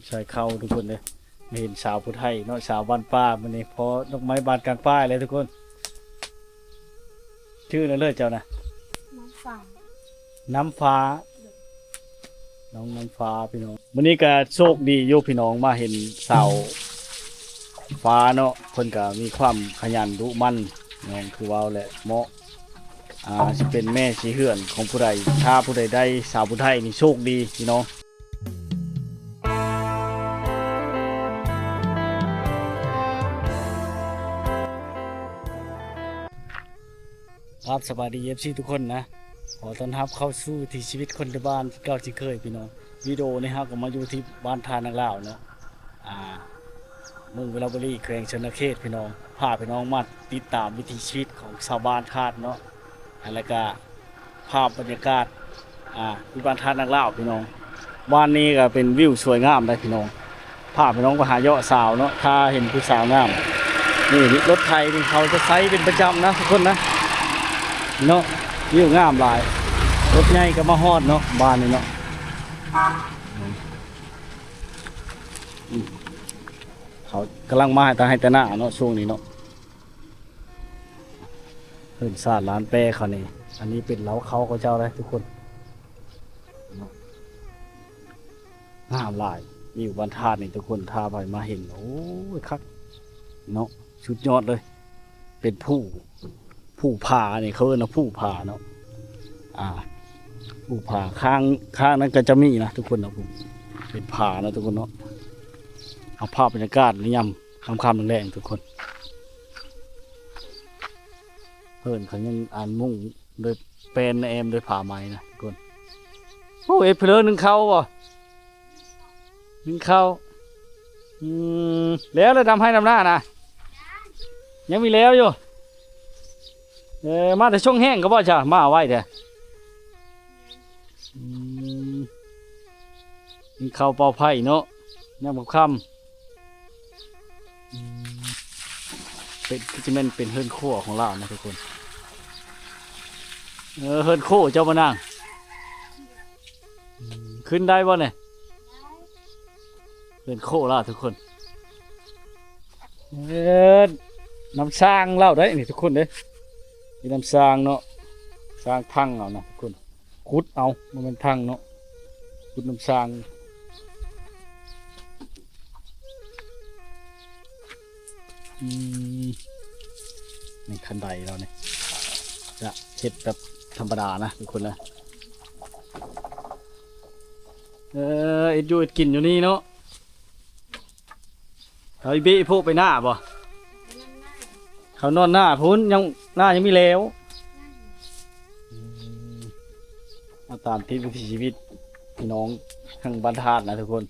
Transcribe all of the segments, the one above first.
ໃສ່ເຂົ້າທຸກຄົນເດີ. ເຫັນສາວຜູ້ໄທເນາະ ສາວບ້ານປ່າ ມື້ນີ້ພໍດອກໄມ້ບານກາງປ່າແລ້ວທຸກຄົນ. ຊື່ແນວເລີຍເຈົ້ານະ? ນ້ຳຟ້າ. ນ້ຳຟ້າ. ໂດຍ. ນ້ອງນ້ຳຟ້າພີ່ນ້ອງ. ມື້ນີ້ກະໂຊກດີຢູ່ພີ່ນ້ອງ ມາເຫັນສາວຟ້າເນາະ ເພິ່ນກະມີຄວາມຂະຫຍັນດຸໝັ່ນເນາະ ຄືເວົ້າແຫຼະ ເໝາະ ອ່າ ຊິເປັນແມ່ຊິເຮືອນຂອງຜູ້ໃດ ຖ້າຜູ້ໃດໄດ້ສາວຜູ້ໄທນີ້ໂຊກດີພີ່ນ້ອງ. ຄາບ ສະບາຍດີ ເອັຟຊີ ທຸກຄົນນະ ຂໍຕ້ອນຮັບເຂົ້າສູ່ວິຖີຊີວິດຄົນໄທບ້ານຄືເກົ່າເຊັ່ນເຄີຍພີ່ນ້ອງ. ວິດີໂອນີ້ເຮົາກໍມາຢູ່ທີ່ບ້ານທ່ານາງລາວເນາະ ອ່າ ເມືອງວິລະບູລີ ແຂວງຊະນະເຂດພີ່ນ້ອງ. ພາພີ່ນ້ອງມາຕິດຕາມວິຖີຊີວິດຂອງຊາວບ້ານທາດເນາະ ແລ້ວກະ ພາບບັນຍາກາດ ອ່າ ທີ່ບ້ານທ່ານາງລາວພີ່ນ້ອງ. ບ້ານນີ້ກໍເປັນວິວສວຍງາມໄດ໋ພີ່ນ້ອງ. ພາພີ່ນ້ອງໄປຫາເຍາະສາວເນາະ ຖ້າເຫັນຜູ້ສາວງາມ. ນີ້ລົດໄຖນີ້ເຂົາຈະໃຊ້ເປັນປະຈຳນະທຸກຄົນນະ ເນາະ. ວິວງາມຫຼາຍ ລົດໃຫຍ່ກໍມາຮອດເນາະ ບ້ານນີ້ເນາະ. ອືມ ເຂົາກຳລັງມາແຕ່ໄຮ່ແຕ່ນາເນາະ ຊ່ວງນີ້ເນາະ. ເຮືອນຊານລ້ານແປເຂົານີ້ ອັນນີ້ເປັນເລົ້າເຂົ້າເຂົາເຈົ້າເດ້ທຸກຄົນ. ງາມຫຼາຍ ວິວບ້ານທາດນີ້ທຸກຄົນ ຖ້າໃຜມາເຫັນ ໂອ້ຍ ຄັກເນາະ ສຸດຍອດເລີຍ. ເປັນພູ ພູຜານີ້ ເຂົາເອີ້ນວ່າພູຜາເນາະ. ອ່າ ພູຜາ ຂ້າງ ຂ້າງນັ້ນກໍຈະມີນະທຸກຄົນເນາະ ເປັນຜາເນາະທຸກຄົນເນາະ. ເອົາພາບບັນຍາກາດໃນຍາມຄ່ຳໆແລງໆທຸກຄົນ. ເຮືອນເຂົາຍັງ ອັນ ມຸງໂດຍແປ້ນແອ້ມໂດຍຜ້າໄໝນະທຸກຄົນ. ໂອ້ ເຮັດເພີໜຶ້ງເຂົ້າບໍ່? ໜຶ້ງເຂົ້າ. ອືມ ແລ້ວ ແລ້ວດຳໄຮ່ດຳນານະ? ຍັງມີແລ້ວຢູ່. ເອີ ມາແຕ່ຊ່ວງແຫ້ງກໍບໍ່ ຈະມາໄວແທ້. ອືມ ໜຶ້ງເຂົ້າເປົ່າໄຟເນາະ ຍາມຄ່ຳໆ. ອືມ ເປັນ ຄືຈະແມ່ນເປັນເຮືອນຄົວຂອງລາວນະທຸກຄົນ. ເອີ ເຮືອນໂຄເຈົ້າບໍ່ນາງ? ອືມ ຂຶ້ນໄດ້ບໍ່ນີ້? ເຮືອນໂຄລາວທຸກຄົນ. ເອີ ນ້ຳສ້າງລາວໄດ໋ນີ້ທຸກຄົນເດ້. ມີນ້ຳສ້າງເນາະ ສ້າງຖັງເອົານະທຸກຄົນ. ຂຸດເອົາ ບໍ່ແມ່ນຖັງເນາະ ຂຸດນ້ຳສ້າງ. ອືມ ນີ້ຄັນໄດລາວນີ້ ຈະເຮັດແບບທຳມະດານະທຸກຄົນນະ. ເອີ ເຮັດຢູ່ເຮັດກິນຢູ່ນີ້ເນາະ. ເຂົາອີເບະໂພະໄປໜ້າບໍ່? ເຂົານອນໜ້າພຸ້ນ ຍັງ ໜ້າຍັງມີແລ້ວ. ອືມ ເອົາຕາມຕິດວິຖີຊີວິດພີ່ນ້ອງທາງບ້ານທາດນະທຸກຄົນ.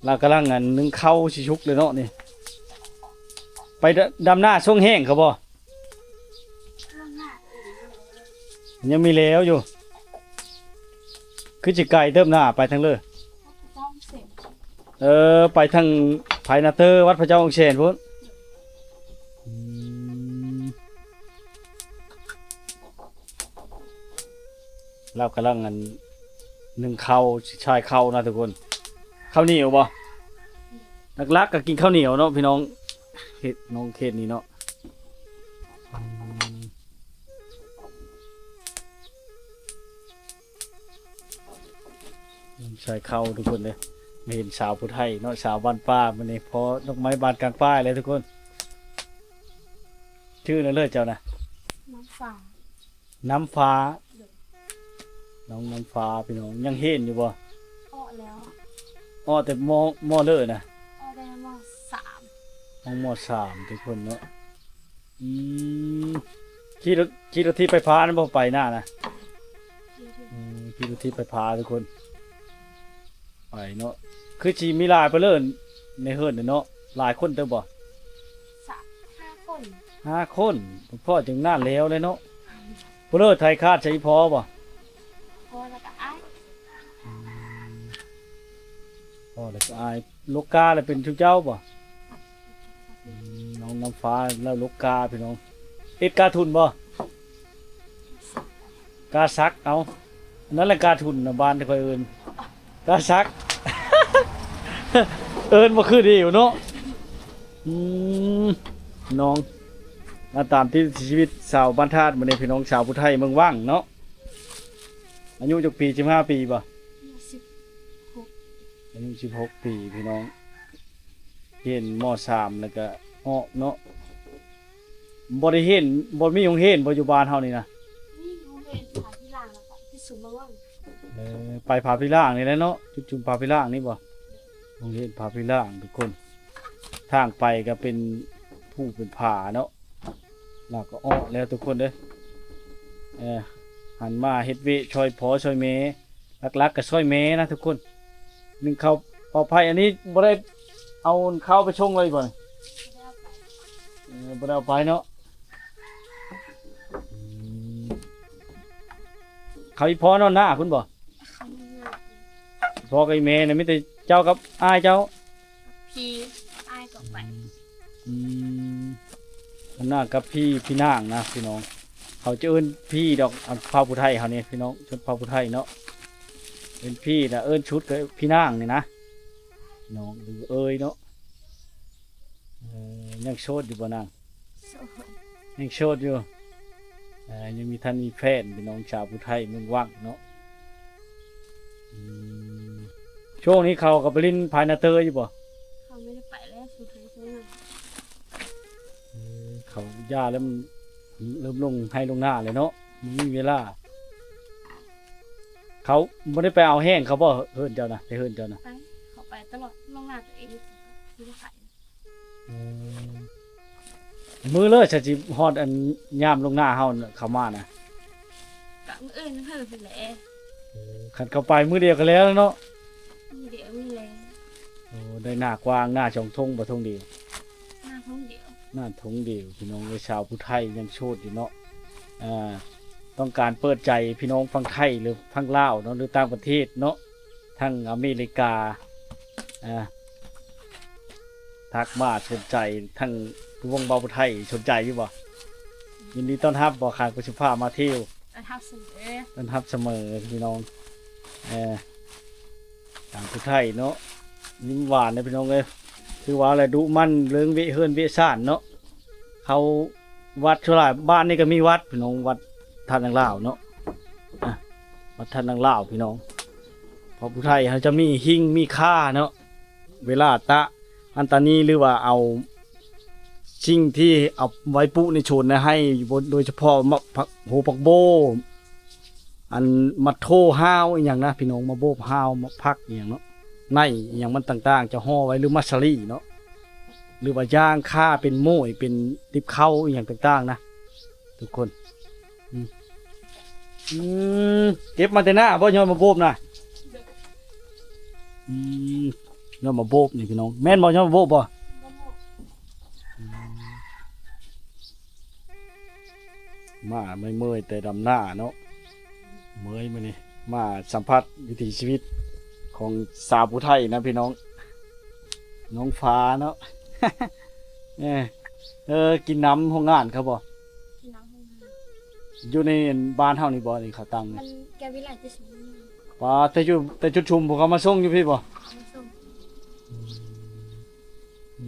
ລາວກຳລັງ ອັນ ໜຶ້ງເຂົ້າຊິສຸກເລີຍເນາະນີ້. ໄປ ດ- ດຳນາຊ່ວງແຫ້ງເຂົາບໍ່? ຍັງມີແລ້ວຢູ່. ຄືຊິໄກເຕີບນະ ໄປທາງເລີ? ເອີ ໄປທາງໄພນາເຕີ ວັດພະເຈົ້າອົງແສນພຸ້ນ. ອືມ ລາວກຳລັງ ອັນ ໜຶ້ງເຂົ້າ ຊິຊາຍເຂົ້ານະທຸກຄົນ. ເຂົ້າໜຽວບໍ່? ຫຼັກໆກໍກິນເຂົ້າໜຽວເນາະພີ່ນ້ອງ ເຂດ ນ້ອງເຂດນີ້ເນາະ. ອືມ ໃສ່ເຂົ້າທຸກຄົນເດ້. ມາເຫັນສາວຜູ້ໄທເນາະ ສາວບ້ານປ່າ ມື້ນີ້ພໍດອກໄມ້ບານກາງປ່າແລ້ວທຸກຄົນ. ຊື່ແນວເລີຍເຈົ້ານະ? ນ້ຳຟ້າ. ນ້ຳຟ້າ. ໂດຍ. ນ້ອງນ້ຳຟ້າພີ່ນ້ອງ ຍັງຮຽນຢູ່ບໍ່? ອອກແລ້ວ. ອອກແຕ່ ມ ມ ເລີນະ? ອອກແຕ່ ມ ສາມ. ຮອດ ມ ສາມ ທຸກຄົນເນາະ. ອືມ ຂີ່ລົດ ຂີ່ລົດຖີບໄຟຟ້ານັ້ນບໍ່ ໄປນານະ? ອືມ ຂີ່ລົດຖີບໄຟຟ້າທຸກຄົນ. ໄປເນາະ ຄືຊິມີຫຼາຍປານເລີນໃນເຮືອນເນາະ ຫຼາຍຄົນເຕີບບໍ່? ສາມ ຫ້າຄົນ. ຫ້າຄົນ ພໍ່ຈຶ່ງນານແລ້ວເລີຍເນາະ. ປານເລີນໄທຄາດໃສ່ອີ່ພໍ່ບໍ່? ພໍ່ແລ້ວກໍອ້າຍ. ອືມ ພໍ່ແລ້ວກໍອ້າຍ. ລົກກາແລ້ວເປັນຊຸມເຈົ້າບໍ່? ອືມ ນ້ອງນ້ຳຟ້າແລ້ວລົກກາພີ່ນ້ອງ. ເຮັດກາທຸນບໍ່? ກາສັກ ເອົາ ອັນນັ້ນແຫຼະກາທຸນນະ ບ້ານທີ່ຂ້ອຍເອີ້ນກາສັກ. ເອີ້ນບໍ່ຄືດີຢູ່ເນາະ. ອືມ ນ້ອງ ມາຕາມຕິດຊີວິດຊາວບ້ານທາດ ມື້ນີ້ພີ່ນ້ອງ ຊາວຜູ້ໄທເມືອງວັງເນາະ. ອາຍຸຈັກປີ? ສິບຫ້າປີບໍ່? ສິບຫົກ ອາຍຸສິບຫົກປີພີ່ນ້ອງ. ຮຽນ ມໍສາມ ແລ້ວກະອອກເນາະ. ບໍ່ໄດ້ຮຽນ ບໍ່ມີໂຮງຮຽນບໍ່ ຢູ່ບ້ານເຮົານີ້ນະ? ມີໂຮງຮຽນຜາພິລາງ ແລ້ວກະຈຸດຊຸມເມືອງວັງ. ເອີ ໄປຜາພິລາງນີ້ແຫຼະເນາະ, ຈຸດຊຸມຜາພິລາງນີ້ບໍ່? ໂຮງຮຽນຜາພິລາງທຸກຄົນ. ທາງໄປກໍເປັນພູເປັນຜາເນາະ. ລາວກໍອອກແລ້ວທຸກຄົນເດີ. ເອີ ຫັນມາເຮັດວຽກຊ່ອຍພໍ່ຊ່ອຍແມ່ ຫຼັກໆກໍຊ່ອຍແມ່ນະທຸກຄົນ. ໜຶ້ງເຂົ້າເປົ່າໄຜ່ ອັນນີ້ບໍ່ໄດ້ເອົາເຂົ້າໄປສົ່ງເລີຍບໍ່ນີ້? ເອີ ບໍ່ໄດ້ເອົາໄປເນາະ. ອືມ ເຂົາອີ່ພໍ່ນອນໜ້າພຸ້ນບໍ່? ພໍ່ກັບອີ່ແມ່ນະ ມີແຕ່ເຈົ້າກັບອ້າຍເຈົ້າ? ພີ່ ອ້າຍກໍໄປ. ອືມ ອັນນັ້ນກັບພີ່ ພີ່ນາງນະພີ່ນ້ອງ. ເຂົາຈະເອີ້ນພີ່ດອກ ອັນເຜົ່າຜູ້ໄທເຮົານີ້ພີ່ນ້ອງ, ຊົນເຜົ່າຜູ້ໄທເນາະ ເອີ້ນພີ່ນະ, ເອີ້ນຊຸດກໍພີ່ນາງນີ້ນະ ນ້ອງ ຫຼືເອີຍເນາະ. ເອີ ຍັງໂສດຢູ່ບໍ່ນາງ? ໂສດ ຍັງໂສດຢູ່. ເອີ ຍັງມີ ທັນມີແຟນ ພີ່ນ້ອງ ຊາວຜູ້ໄທເມືອງວັງເນາະ. ອືມ ຊ່ວງນີ້ເຂົາກໍໄປຫຼິ້ນພາຍນາເຕີຢູ່ບໍ່? ເຂົາບໍ່ໄດ້ໄປແລ້ວ ສຸດທ້າຍເຂົາ ເອີ ເຂົາຢ່າແລ້ວ ມັນເລີ່ມລົງໄຮ່ລົງນາແລ້ວເນາະ ບໍ່ມີເວລາ. ເຂົາບໍ່ໄດ້ໄປເອົາແຫ້ງເຂົາບໍ່ ເຮືອນເຈົ້ານະ? ແຕ່ເຮືອນເຈົ້ານະ ໄປ ເຂົາໄປຕະຫຼອດ ລົງນາຕົວເອງ ບໍ່ໄດ້ໄປ. ອືມ ມື້ເລີຍ ສະ ຊິຮອດອັນຍາມລົງນາເຮົາເຂົ້າມານະ? ກະມື້ອື່ນເຮີພຸ້ນແຫຼະ. ເອີ ຄັນເຂົ້າໄປມື້ດຽວກໍແລ້ວເນາະ? ມື້ດຽວນີ້ແຫຼະ. ໂອ້ ໄດ້ນາກວ້າງ ນາສອງທົ່ງບໍ່? ທົ່ງດຽວ ນາທົ່ງດຽວ ນາທົ່ງດຽວ. ພີ່ນ້ອງເອີຍ ຊາວຜູ້ໄທຍັງໂສດຢູ່ເນາະ. ອ່າ ຕ້ອງການເປີດໃຈພີ່ນ້ອງຝັ່ງໄທ ຫຼືຝັ່ງລາວເນາະ ຫຼືຕ່າງປະເທດເນາະ ທັງອາເມລິກາ ອ່າ ທັກມາສົນໃຈ ທັງຜູ້ເບິ່ງເວົ້າໄທ ສົນໃຈຢູ່ບໍ່? ຍິນດີຕ້ອນຮັບບໍ່? ຂ້າກໍຊິພາມາທ່ຽວ ຕ້ອນຮັບສະເໝີ ຕ້ອນຮັບສະເໝີພີ່ນ້ອງ. ເອີ ທາງຜູ້ໄທເນາະ ຍິ້ມຫວານເດ້ພີ່ນ້ອງເອີຍ. ຄືວ່າແຫຼະ ດຸໝັ່ນເລື່ອງວຽກເຮືອນວຽກຊານເນາະ. ເຂົາວັດສ່ວນຫຼາຍ ບ້ານນີ້ກໍມີວັດພີ່ນ້ອງ ວັດທາດນາງລາວເນາະ. ອ່ະ ວັດທາດນາງລາວພີ່ນ້ອງ. ເພາະຜູ້ໄທເຮົາຈະມີຫິ້ງມີຄາເນາະ ເວລາຕະອັນຕານີ ຫຼືວ່າເອົາສິ່ງທີ່ເອົາໄວ້ປູກໃນສວນໃນໄຮ່ ໂດຍສະເພາະໝາກ ຜັກ ໂຫ ຜັກໂບ ອັນໝາກໂທ ຫ້າວອີ່ຫຍັງນະພີ່ນ້ອງ ໝາກໂບ ຫ້າວ ໝາກຜັກອີ່ຫຍັງເນາະ ໃນອີ່ຫຍັງມັນຕ່າງໆ ຈະຫໍ່ໄວ້ ຫຼືໝາກສາລີເນາະ ຫຼືວ່າຍ່າງຂ້າເປັນໂມ້ຍ ເປັນຕິບເຂົ້າອີ່ຫຍັງຕ່າງໆນະ ທຸກຄົນ. ອືມ ອືມ ເກັບມາແຕ່ໜ້າບໍ່? ຍອດໝາກໂບບນະ? ອືມ ຍອດໝາກໂບບນີ້ພີ່ນ້ອງ ແມ່ນບໍ່? ຍອດໝາກໂບບບໍ່? ອືມ ມາເມື່ອຍໆ ແຕ່ດຳໜ້າເນາະ ເມື່ອຍມື້ນີ້ ມາສຳຜັດວິຖີຊີວິດຂອງຊາວຜູ້ໄທນະພີ່ນ້ອງ. ນ້ອງຟ້າເນາະ ເອີ ເອີ ກິນນ້ຳໂຮງງານເຂົາບໍ່? ກິນນ້ຳໂຮງງານ ຢູ່ໃນບ້ານເຮົານີ້ບໍ່? ນີ້ເຂົາຕັ້ງນີ້ ມັນແກ້ວວິໄລຈະສູງ ປາ ແຕ່ຢູ່ ແຕ່ຈຸດຊຸມພວກເຂົາມາສົ່ງຢູ່ພີ້ບໍ່? ເຂົາມາສົ່ງ ອື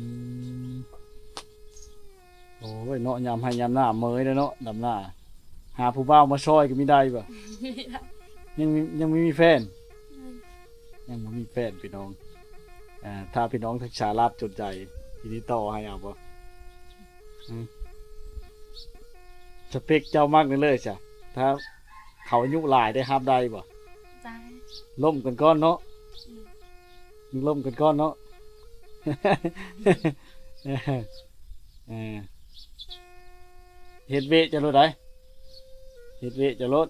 ມ ອືມ. ໂອ້ຍເນາະ ຍາມໄຮ່ຍາມນາເມື່ອຍເດ້ເນາະ ດຳນາ ຫາຜູ້ບ່າວມາຊ່ອຍກໍມີໄດ້ບໍ່? ຍັງມີ ຍັງບໍ່ມີແຟນ? ຍັງ ຍັງບໍ່ມີແຟນພີ່ນ້ອງ. ອ່າ ຖ້າພີ່ນ້ອງທັກສາລາດສົນໃຈ ຊິຕິດຕໍ່ໃຫ້ເອົາບໍ່? ອືມ ສະເປັກເຈົ້າມັກແນວໃດຊະ? ຖ້າເຂົາອາຍຸຫຼາຍໄດ້ ຮັບໄດ້ບໍ່? ໄດ້ ລົມກັນກ່ອນເນາະ ອືມ ລົມກັນກ່ອນເນາະ ເອີ ເຮັດວຽກຈະໂລດໃດ ເຮັດວຽກຈະໂລດ.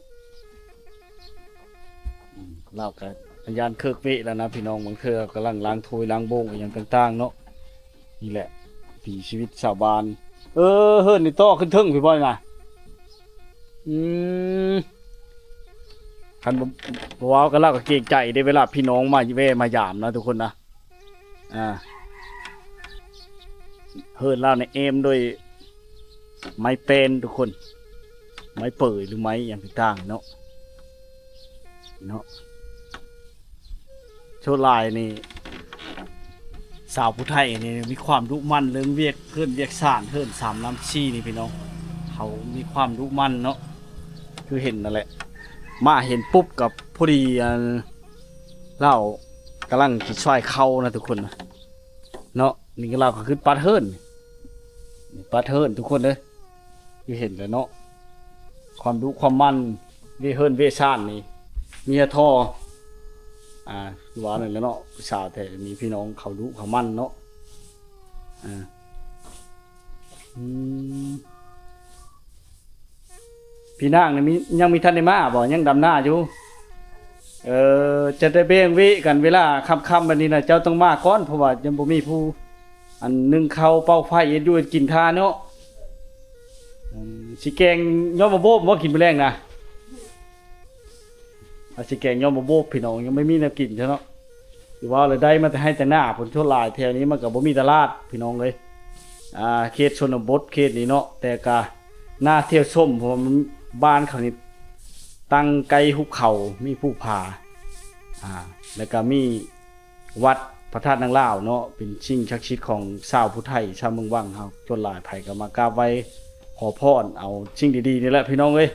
ອືມ ລາວກະພະຍານເຄີກວຽກແລ້ວນະພີ່ນ້ອງ ບາງເທື່ອກຳລັງລ້າງຖ້ວຍລ້າງໂບງອີ່ຫຍັງຕ່າງໆເນາະ. ນີ້ແຫຼະ ວິຖີຊີວິດຊາວບ້ານ. ເອີ ເຮືອນນີ້ຕໍ່ຂຶ້ນເທິງພີ້ບໍ່ນີ້ນະ? ອືມ ຄັນບໍ່ ບໍ່ເວົ້າກັນລາວກໍເກງໃຈເດ້ ເວລາພີ່ນ້ອງມາແວ່ມາຢາມນະທຸກຄົນນະ. ອ່າ ເຮືອນລາວນີ້ແອ້ມດ້ວຍໄມ້ແປ້ນທຸກຄົນ ໄມ້ເປີຍ ຫຼືໄມ້ຫຍັງຕ່າງໆເນາະ ເນາະ. ສ່ວນຫຼາຍນີ້ ສາວຜູ້ໄທນີ້ມີຄວາມດຸໝັ່ນເລື່ອງວຽກເຮືອນວຽກຊານ ເຮືອນສາມນຳສີ່ນີ້ພີ່ນ້ອງ ເຂົາມີຄວາມດຸໝັ່ນເນາະ ຄືເຫັນນັ້ນແຫຼະ ມາເຫັນປຸບກໍພໍດີ ອັນ ລາວກຳລັງຊິຊ່ອຍເຂົ້ານະທຸກຄົນນະ ເນາະ ນີ້ກໍລາວກໍຄືປັດເຮືອນ ປັດເຮືອນທຸກຄົນເດີ ຄືເຫັນແຫຼະເນາະ ຄວາມດຸຄວາມໝັ່ນ ເວເຮືອນເວຊານນີ້ ເມຍທໍ່ ອ່າ ຄືວ່ານັ້ນແຫຼະເນາະ ຜູ້ສາວແທ້ ມີພີ່ນ້ອງເຂົາດຸເຂົາໝັ່ນເນາະ ອ່າ ອືມ ພີ່ນາງນີ້ມີ ຍັງມີທັນໄດ້ມາບໍ່? ຍັງດຳນາຢູ່? ເອີ ຈະໄດ້ແບ່ງເວກັນ ເວລາຄ່ຳໆແບບນີ້ນະ ເຈົ້າຕ້ອງມາກ່ອນ ເພາະວ່າຍັງບໍ່ມີຜູ້ ອັນ ໜຶ້ງເຂົ້າ ເປົ່າໄຟ ເຮັດຢູ່ເຮັດກິນຖ້າເນາະ ອືມ ຊິແກງຍອດບັກໂບບບໍ່ ກິນມື້ແລງນະ? ວ່າຊິແກງຍອດບັກໂບບພີ່ນ້ອງ ຍັງບໍ່ມີແນວກິນຊະເນາະ ຄືວ່າແລ້ວ ໄດ້ມາແຕ່ໄຮ່ແຕ່ນາພຸ້ນ ສ່ວນຫຼາຍແຖວນີ້ມັນກໍບໍ່ມີຕະຫຼາດພີ່ນ້ອງເອີຍ ອ່າ ເຂດຊົນນະບົດເຂດນີ້ເນາະ ແຕ່ກະໜ້າທ່ຽວຊົມ ເພາະວ່າມັນ ບ້ານເຂົານີ້ຕັ້ງໃກ້ຫຸບເຂົາ ມີພູຜາ ອ່າ ແລ້ວກະມີ ວັດພະທາດນາງລາວເນາະ ເປັນສິ່ງສັກສິດຂອງຊາວຜູ້ໄທ ຊາວເມືອງວັງເຮົາ ສ່ວນຫຼາຍໃຜກໍມາກາບໄຫວ້ຂໍພອນ ເອົາສິ່ງດີໆນີ້ແຫຼະພີ່ນ້ອງເອີຍ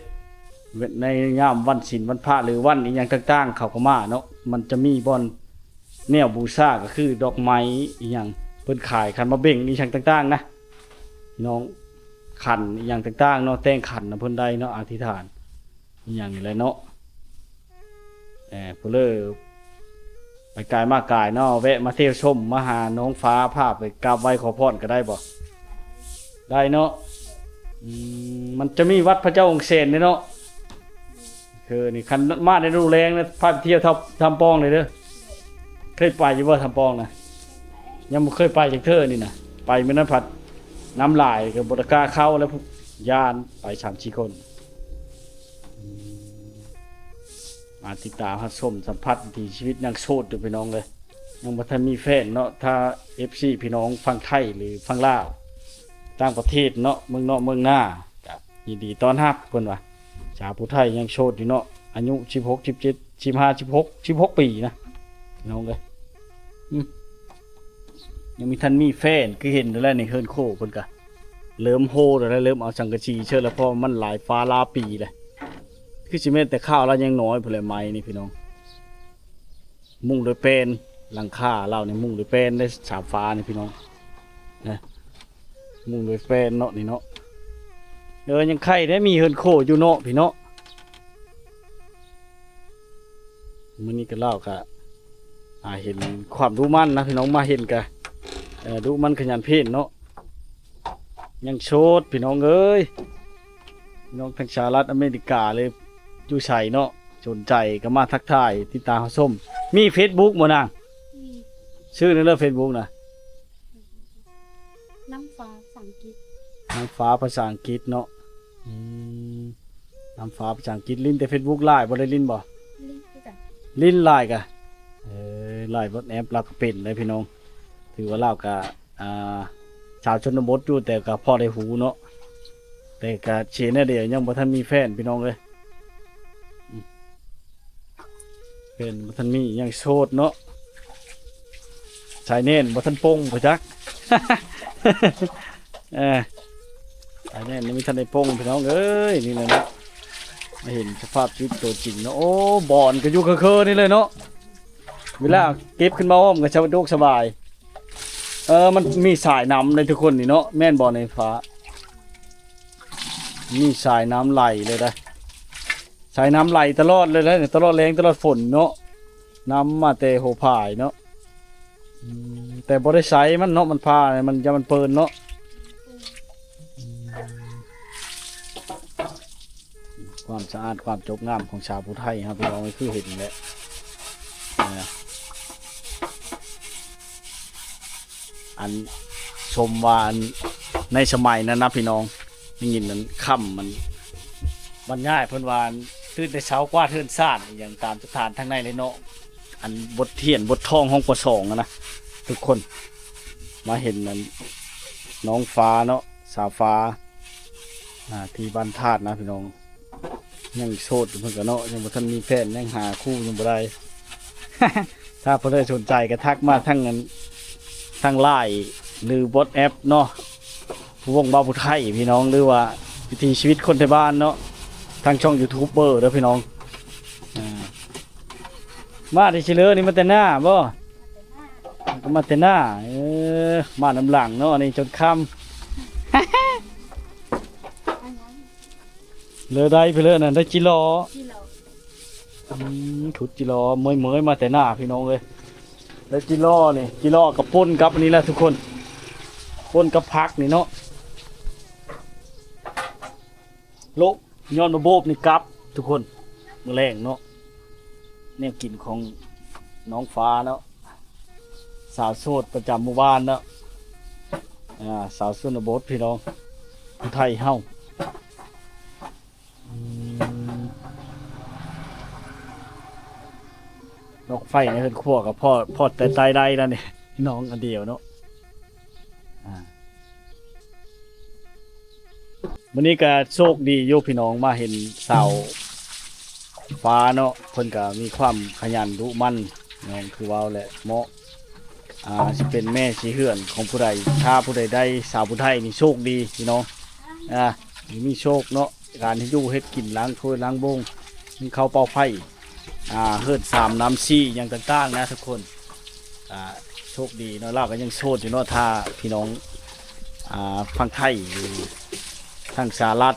ໃນຍາມວັນສິນວັນພະ ຫຼື ວັນອີ່ຫຍັງຕ່າງໆ ເຂົາກໍມາເນາະ ມັນຈະມີບ່ອນແນວບູຊາ ກໍຄືດອກໄມ້ອີ່ຫຍັງ ເພິ່ນຂາຍຂັນໝາກເບັງອີ່ຫຍັງຕ່າງໆນະ ພີ່ນ້ອງ ຂັນອີ່ຫຍັງຕ່າງໆເນາະ ແຕ່ງຂັນນຳເພິ່ນໄດ້ເນາະ ອະທິຖານ ອີ່ຫຍັງນີ້ແຫຼະເນາະ ເອີ ຜູ້ເລີໄປກາຍມາກາຍເນາະ ແວະມາທ່ຽວຊົມ ມາຫານ້ອງຟ້າ ພາໄປກາບໄຫວ້ຂໍພອນກໍໄດ້ບໍ່? ໄດ້ເນາະ ອືມ ມັນຈະມີວັດພະເຈົ້າອົງແສນເດ້ເນາະ ຄືນີ້ ຄັນມາໃນລະດູແລ້ງນະ ພາໄປທ່ຽວທຳ ທຳປອງເລີຍເດີ ເຄີຍໄປຢູ່ບໍ່ທຳປອງນະ? ຍັງບໍ່ເຄີຍໄປຈັກເທື່ອນີ້ນະ ໄປມື້ນັ້ນພັດນ້ຳຫຼາຍ ກໍບໍ່ໄດ້ກ້າເຂົ້າແລ້ວ ຢ້ານ ໄປສາມສີ່ຄົນ. ມາຕິດຕາມຮັບຊົມສຳຜັດວິຖີຊີວິດຍັງໂສດຢູ່ພີ່ນ້ອງເອີຍ ຍັງບໍ່ທັນມີແຟນເນາະ ຖ້າເອັຟຊີພີ່ນ້ອງຝັ່ງໄທ ຫຼື ຝັ່ງລາວ ຕ່າງປະເທດເນາະ ເມືອງນອກເມືອງນາ ກໍຍິນດີຕ້ອນຮັບ ເພິ່ນວ່າ ສາວຜູ້ໄທຍັງໂສດຢູ່ເນາະ ອາຍຸສິບຫົກ ສິບເຈັດ ສິບຫ້າ ສິບຫົກ ສິບຫົກປີນະ ພີ່ນ້ອງເອີຍ ອືມ ຍັງມີ ທັນມີແຟນ ຄືເຫັນແລ້ວນີ້ ເຮືອນໂຄເພິ່ນກະເລີ່ມໂຮແລ້ວ ເລີ່ມເອົາສັງກະສີເຊີແລ້ວ ເພາະມັນຫຼາຍຟ້າຫຼາຍປີແລ້ວ ຄືຊິແມ່ນແຕ່ຄາວລາວຍັງນ້ອຍພຸ້ນແຫຼະ ໄມ້ນີ້ພີ່ນ້ອງ ມຸງດ້ວຍແປ້ນ ຫຼັງຄາລາວນີ້ມຸງດ້ວຍແປ້ນເດ້ ສາມຝານີ້ພີ່ນ້ອງ ນະ ມຸງດ້ວຍແປ້ນເນາະ ນີ້ເນາະ ເອີ ຍັງໄຄແດ່ ມີເຮືອນໂຄຢູ່ເນາະ ພີ່ເນາະ. ມື້ນີ້ກໍລາວກໍ ອ່າ ເຫັນຄວາມດຸໝັ່ນນະພີ່ນ້ອງ ມາເຫັນກະ ເອີ ດຸໝັ່ນຂະຫຍັນເພນເນາະ ຍັງໂສດພີ່ນ້ອງເອີຍ ພີ່ນ້ອງທາງສະຫະລັດອາເມລິກາ ຫຼື ຢູ່ໃສເນາະ ສົນໃຈກໍມາທັກທາຍຕິດຕາມຮັບຊົມ ມີເຟສບຸກບໍ່ນາງ? ມີ ຊື່ແນວເລີ ເຟສບຸກນະ? ນາງຟ້າພາສາອັງກິດ ນາງຟ້າພາສາອັງກິດເນາະ ອືມ ນາງຟ້າພາສາອັງກິດ ຫຼິ້ນແຕ່ເຟສບຸກຫຼາຍບໍ່ ໄດ້ຫຼິ້ນບໍ່? ຫຼິ້ນຄືກັນ ຫຼິ້ນຫຼາຍກະ ເອີ ລາຍວັອດແອັບລາວກໍເປັນໄດ໋ພີ່ນ້ອງ ຖືວ່າລາວກະ ອ່າ ຊາວຊົນນະບົດຢູ່ ແຕ່ກໍພໍໄດ້ຮູ້ເນາະ ແຕ່ກະເສຍແນວດຽວ ຍັງບໍ່ທັນມີແຟນພີ່ນ້ອງເອີຍ ອືມ ເພິ່ນບໍ່ທັນມີ ຍັງໂສດເນາະ ສາຍແໜ້ນບໍ່ທັນປົງບໍ່ຈັກ ເອີ ສາຍແໜ້ນຍັງບໍ່ທັນໄດ້ປົງພີ່ນ້ອງເອີຍ ນີ້ແຫຼະເນາະ ມາເຫັນສະພາບຊີວິດຕົວຈິງເນາະ ໂອ້ ບ່ອນກໍຢູ່ເຄີໆນີ້ເລີຍເນາະ ເວລາເກັບຂຶ້ນມາອ້ອມກໍສະດວກສະບາຍ ເອີ ມັນມີສາຍນ້ຳເດ້ທຸກຄົນນີ້ເນາະ ແມ່ນບໍ່ໃນຟ້າ ມີສາຍນ້ຳໄຫຼເລີຍເດ້ ສາຍນ້ຳໄຫຼຕະຫຼອດເລີຍເດ້ ຕະຫຼອດແລ້ງຕະຫຼອດຝົນເນາະ ນ້ຳມາແຕ່ຫົວຜາຍເນາະ ອືມ ແຕ່ບໍ່ໄດ້ໃຊ້ມັນເນາະ ມັນຜ່າ ມັນ ຢ້ານມັນເປີນເນາະ ອືມ ຄວາມສະອາດຄວາມຈົບງາມຂອງຊາວຜູ້ໄທເຮົາ ພີ່ນ້ອງ ຄືເຫັນແຫຼະ ເອີ ອັນ ຊົມວ່າ ອັນ ໃນສະໄໝນັ້ນນະພີ່ນ້ອງ ໄດ້ຍິນອັນຄຳມັນ ບັນຍາຍເພິ່ນວ່າ ຕື່ນແຕ່ເຊົ້າກວາດເຮືອນຊານອີ່ຫຍັງຕາມສະຖານທາງໃນເລີຍເນາະ ອັນບົດຮຽນບົດທ່ອງຫ້ອງ ປ.ສອງ ຫັ້ນນະ ທຸກຄົນ ມາເຫັນອັນ ນ້ອງຟ້າເນາະ ສາວຟ້າ ອ່າ ທີ່ບ້ານທາດນະພີ່ນ້ອງ ຍັງໂສດຢູ່ເພິ່ນກະເນາະ ຍັງບໍ່ທັນມີແຟນ ຍັງຫາຄູ່ຍັງບໍ່ໄດ້ ຖ້າຜູ້ໃດສົນໃຈກໍທັກມາທາງອັນ ທາງ LINE ຫຼື WhatsApp ເນາະ ຜູ້ວົງເວົ້າຜູ້ໄທພີ່ນ້ອງ ຫຼືວ່າວິຖີຊີວິດຄົນໄທບ້ານເນາະ ທາງຊ່ອງຢູທູບເບີເດີພີ່ນ້ອງ. ອ່າ ມາແຕ່ຊິເລີນີ້ ມາແຕ່ໜ້າບໍ່? ກໍມາແຕ່ໜ້າ ເອີ ມານຳຫຼັງເນາະ ອັນນີ້ຈົນຄ່ຳ ເລີໄດ້ໄປເລີນັ້ນ ໄດ້ຈິລໍ ຈິລໍ ອືມ ຂຸດຈິລໍ ເມີຍໆ ມາແຕ່ໜ້າພີ່ນ້ອງເອີຍ. ແລ້ວຈິລໍນີ້ ຈິລໍກໍປົ່ນກັບອັນນີ້ແຫຼະທຸກຄົນ ປົ່ນກັບຜັກນີ້ເນາະ ໂລະ ຍ້ອນວ່າໂບບນີ້ກັບທຸກຄົນ ມື້ແລງເນາະ ແນວກິນຂອງນ້ອງຟ້າເນາະ ສາວໂສດປະຈຳໝູ່ບ້ານເນາະ ອ່າ ສາວຊົນນະບົດພີ່ນ້ອງ ຜູ້ໄທເຮົາ. ອືມ ດອກໄຟໃນເຮືອນຄົວກໍພໍ ພໍແຕ່ໃຊ້ໄດ້ແລ້ວນີ້ ນ້ອງອັນດຽວເນາະ. ອ່າ ມື້ນີ້ກໍໂຊກດີຢູ່ພີ່ນ້ອງ ມາເຫັນສາວຟ້າເນາະ ເພິ່ນກໍມີຄວາມຂະຫຍັນດຸໝັ່ນ ນ້ອງ ຄືເວົ້າແຫຼະ ເໝາະ ອ່າ ຊິເປັນແມ່ຊິເຮືອນຂອງຜູ້ໃດ ຖ້າຜູ້ໃດໄດ້ສາວຜູ້ໄທນີ້ໂຊກດີພີ່ນ້ອງ ອ່າ ມີໂຊກເນາະ ການເຮັດຢູ່ເຮັດກິນ ລ້າງຖ້ວຍລ້າງໂບງ ໜຶ້ງເຂົ້າເປົ່າໄຟ ອ່າ ເຮືອນສາມນ້ຳສີ່ ຫຍັງຕ່າງໆນະທຸກຄົນ ອ່າ ໂຊກດີເນາະ ລາວກໍຍັງໂສດຢູ່ເນາະ ຖ້າພີ່ນ້ອງ ອ່າ ຝັ່ງໄທ ຫຼື ທາງສະຫະລັດ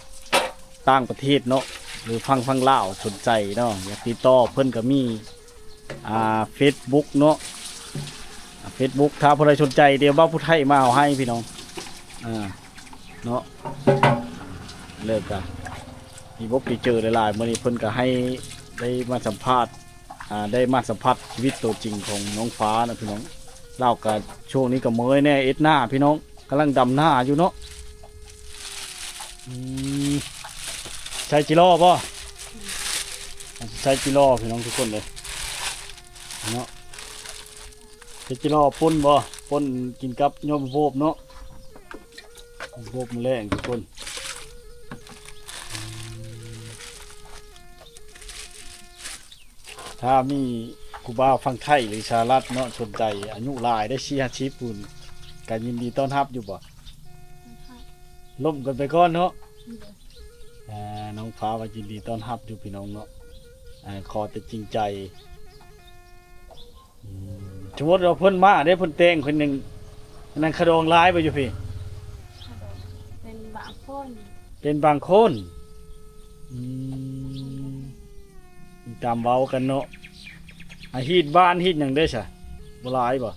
ຕ່າງປະເທດເນາະ ຫຼື ຝັ່ງ ຝັ່ງລາວສົນໃຈເນາະ ຢາກຕິດຕໍ່ເພິ່ນກໍມີ ອ່າ ເຟສບຸກເນາະ ອ່າ ເຟສບຸກ ຖ້າຜູ້ໃດສົນໃຈ ດຽວບ່າວຜູ້ໄທມາເອົາໃຫ້ພີ່ນ້ອງ ອ່າ ເນາະ ແລ້ວກະດີອົກດີເຈີຫຼາຍໆ ມື້ນີ້ເພິ່ນກະໃຫ້ໄດ້ມາສຳພາດ ອ່າ ໄດ້ມາສຳຜັດຊີວິດໂຕຈິງຂອງນ້ອງຟ້ານະພີ່ນ້ອງ ລາວກະຊ່ວງນີ້ກະເມື່ອຍແດ່ ເຮັດນາພີ່ນ້ອງ ກຳລັງດຳນາຢູ່ເນາະ ອືມ ໃສ່ຈິລໍບໍ່? ອືມ ໃສ່ຈິລໍພີ່ນ້ອງທຸກຄົນເດີ ເນາະ ເຮັດຈິລໍປົ່ນບໍ່? ປົ່ນກິນກັບຍ້ອນໂບບເນາະ ໂບບມື້ແລງທຸກຄົນ ອືມ ຖ້າມີຜູ້ບ່າວຝັ່ງໄທ ຫຼື ສະຫະລັດເນາະ ສົນໃຈ ອາຍຸຫຼາຍໄດ໋ ສີ່ຫ້າສິບພຸ້ນ ກະຍິນດີຕ້ອນຮັບຢູ່ບໍ່? ລົມກັນໄປກ່ອນເນາະ ເອີ ນ້ອງຟ້າວ່າຍິນດີຕ້ອນຮັບຢູ່ພີ່ນ້ອງເນາະ ເອີ ຂໍແຕ່ຈິງໃຈ ອືມ ສົມມຸດວ່າເພິ່ນມາເດ້ ເພິ່ນແຕ່ງຄົນໜຶ່ງ ອັນນັ້ນຂະດອງຫຼາຍບໍ່ຢູ່ພີ້? ເປັນບາງຄົນ ເປັນບາງຄົນ ອືມ ຕາມເວົ້າກັນເນາະ ອາ ຮີດບ້ານຮີດຫຍັງເດ້ຊະ ບໍ່ຫຼາຍບໍ່?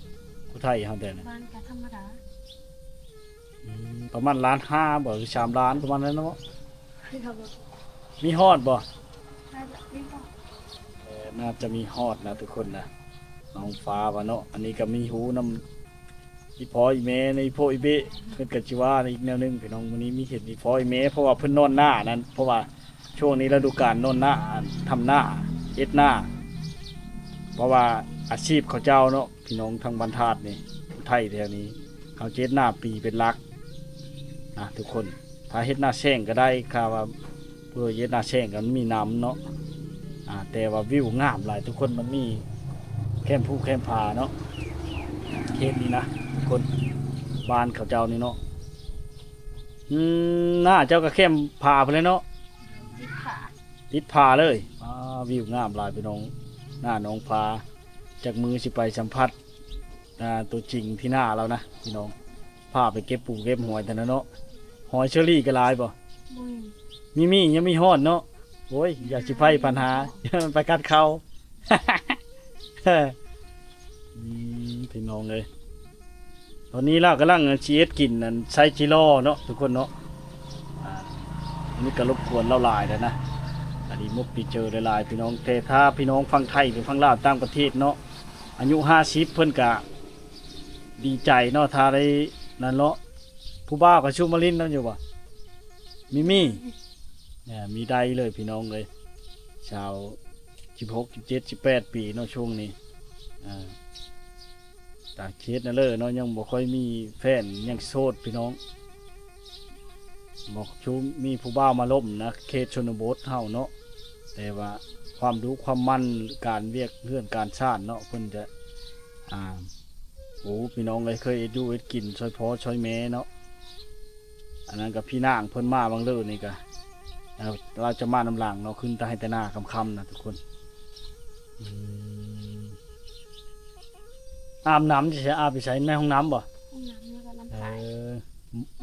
ຜູ້ໄທເຮົາແຕ່ນະ ບ້ານກໍທຳມະດາ ອືມ ປະມານລ້ານຫ້າບໍ່ ຫຼື ສາມລ້ານ ປະມານນັ້ນເນາະ ມີຮອດບໍ່? ໜ້າຈະມີຮອດ ເອີ ໜ້າຈະມີຮອດນະທຸກຄົນນະ ນ້ອງຟ້າວ່າເນາະ ອັນນີ້ກໍມີຮູ້ນຳ ອີ່ພໍ່ອີ່ແມ່ ໃນອີ່ພໍ່ອີ່ເບ້ ເພິ່ນກໍຊິວ່າອີກແນວໜຶ່ງພີ່ນ້ອງ ມື້ນີ້ມີເຫັນອີ່ພໍ່ອີ່ແມ່ ເພາະວ່າເພິ່ນນອນນານັ້ນ ເພາະວ່າຊ່ວງນີ້ລະດູການນອນນາ ທຳນາ ເຮັດນາ ເພາະວ່າອາຊີບເຂົາເຈົ້າເນາະ ພີ່ນ້ອງທາງບ້ານທາດນີ້ ໄທແຖວນີ້ ເຂົາຈະເຮັດນາປີເປັນຫຼັກນະທຸກຄົນ ຖ້າເຮັດນາແຊງກໍໄດ້ ຖ້າວ່າ ເພື່ອເຮັດນາແຊງກໍມີນ້ຳເນາະ ອ່າ ແຕ່ວ່າວິວງາມຫຼາຍທຸກຄົນ ມັນມີແຄມພູແຄມຜາເນາະ ເຂດນີ້ນະທຸກຄົນ ບ້ານເຂົາເຈົ້ານີ້ເນາະ ອືມ ນາເຈົ້າກໍແຄມຜາພຸ້ນແຫຼະເນາະ ຕິດຜາ ຕິດຜາເລີຍ ອ່າ ວິວງາມຫຼາຍພີ່ນ້ອງ ນານ້ອງຟ້າ ຈັກມື້ຊິໄປສຳຜັດ ອ່າ ຕົວຈິງທີ່ໜ້າລາວນະພີ່ນ້ອງ ພາໄປເກັບປູເກັບຫອຍແຕ່ນະເນາະ ຫອຍເຊີຣີກໍຫຼາຍບໍ່? ບໍ່ມີ ມີ ມີ ຍັງມີຮອດເນາະ ໂອ້ຍ ຢ່າຊິໄພພັນຫາ ໄປກັດເຂົ້າ ອືມ ພີ່ນ້ອງເອີຍ ຕອນນີ້ລາວກຳລັງຊິເຮັດກິນອັນໃສ່ຈີລໍເນາະທຸກຄົນເນາະ ອ່າ ອັນນີ້ກໍລົບກວນລາວຫຼາຍແລ້ວນະ ອັນນີ້ມຸກດີເຈີຫຼາຍໆ ພີ່ນ້ອງ ແຕ່ຖ້າພີ່ນ້ອງຝັ່ງໄທ ຫຼື ຝັ່ງລາວ ຕ່າງປະເທດເນາະ ອາຍຸຫ້າສິບ ເພິ່ນກະດີໃຈເນາະ ຖ້າໄດ້ນັ້ນເນາະ ຜູ້ບ່າວກໍຊຸມມາຫຼິ້ນນຳຢູ່ບໍ່? ມີ ມີ ມີໄດ້ເລີຍພີ່ນ້ອງເອີຍ ຊາວ ສິບຫົກ ສິບເຈັດ ສິບແປດປີເນາະ ຊ່ວງນີ້ ອ່າ ຕາເຂດນັ້ນເລີຍເນາະ ຍັງບໍ່ຄ່ອຍມີແຟນ ຍັງໂສດພີ່ນ້ອງ ບໍ່ຊຸມມີຜູ້ບ່າວມາລົມນະ ເຂດຊົນນະບົດເຮົາເນາະ ແຕ່ວ່າຄວາມດຸຄວາມໝັ່ນ ການວຽກເຮືອນການຊານເນາະ ເພິ່ນຈະ ອ່າ ໂອ້ ພີ່ນ້ອງເອີຍ ເຄີຍເຮັດຢູ່ເຮັດກິນຊ່ອຍພໍ່ຊ່ອຍແມ່ເນາະ. ອັນນັ້ນກໍພີ່ນາງເພິ່ນມາບາງເລີນີ້ກໍ ເອີ ລາວຈະມານຳຫຼັງເນາະ ຂຶ້ນແຕ່ໄຮ່ແຕ່ນາຄ່ຳໆນະທຸກຄົນ. ອືມ ອາບນ້ຳຢູ່ໃສ? ອາບຢູ່ໃສ? ໃນຫ້ອງນ້ຳບໍ່? ຫ້ອງນ້ຳ ແລ້ວກໍນ້ຳ ເອີ ໃ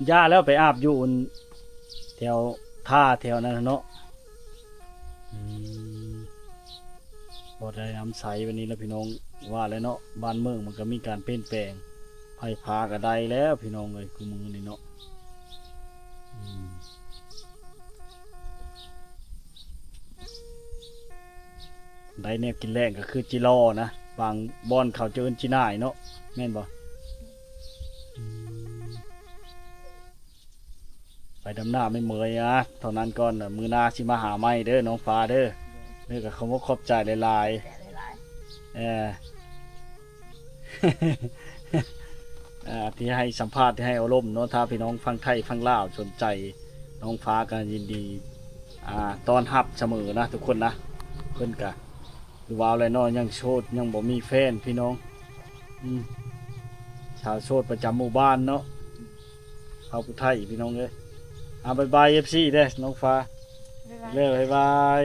ສ ຢ່າແລ້ວ ໄປອາບຢູ່ອັນແຖວທ່າແຖວນັ້ນເນາະ. ອືມ ພໍໄດ້ນ້ຳໃສບາດນີ້ລະພີ່ນ້ອງ. ວ່າແລ້ວເນາະ ບ້ານເມືອງມັນກໍມີການປ່ຽນແປງ ໄຟຟ້າກໍໄດ້ແລ້ວພີ່ນ້ອງເອີຍ ຄູ່ມື້ນີ້ເນາະ. ອືມ ໄດ້ແນວກິນແລງກໍຄືຈິລໍນະ ບາງບ່ອນເຂົາຈະເອີ້ນຈິໜ້າຍເນາະ ແມ່ນບໍ່? ອືມ ໄປດຳໜ້າໄມ່ເມື່ອຍອະ ເທົ່ານັ້ນກ່ອນ. ມື້ໜ້າຊິມາຫາໃໝ່ເດີນ້ອງຟ້າເດີ. ເດີ ກໍຂໍຂອບໃຈຫຼາຍໆ ແຕ່ຫຼາຍໆ ເອີ ອ່າ ທີ່ໃຫ້ສຳພາດ ທີ່ໃຫ້ໂອ້ລົມເນາະ. ຖ້າພີ່ນ້ອງຝັ່ງໄທຝັ່ງລາວສົນໃຈ ນ້ອງຟ້າກໍຍິນດີ ອ່າ ຕ້ອນຮັບສະເໝີນະທຸກຄົນນະ. ເພິ່ນກະ ຄືວ່າແຫຼະເນາະ ຍັງໂສດ ຍັງບໍ່ມີແຟນພີ່ນ້ອງ. ອືມ ສາວໂສດປະຈຳໝູ່ບ້ານເນາະ ເຜົ່າຜູ້ໄທພີ່ນ້ອງເອີຍ. ອ່າ ບາຍບາຍ ເອັຟຊີ ເດີນ້ອງຟ້າ. ບາຍບາຍ ເດີ ບາຍບາຍ.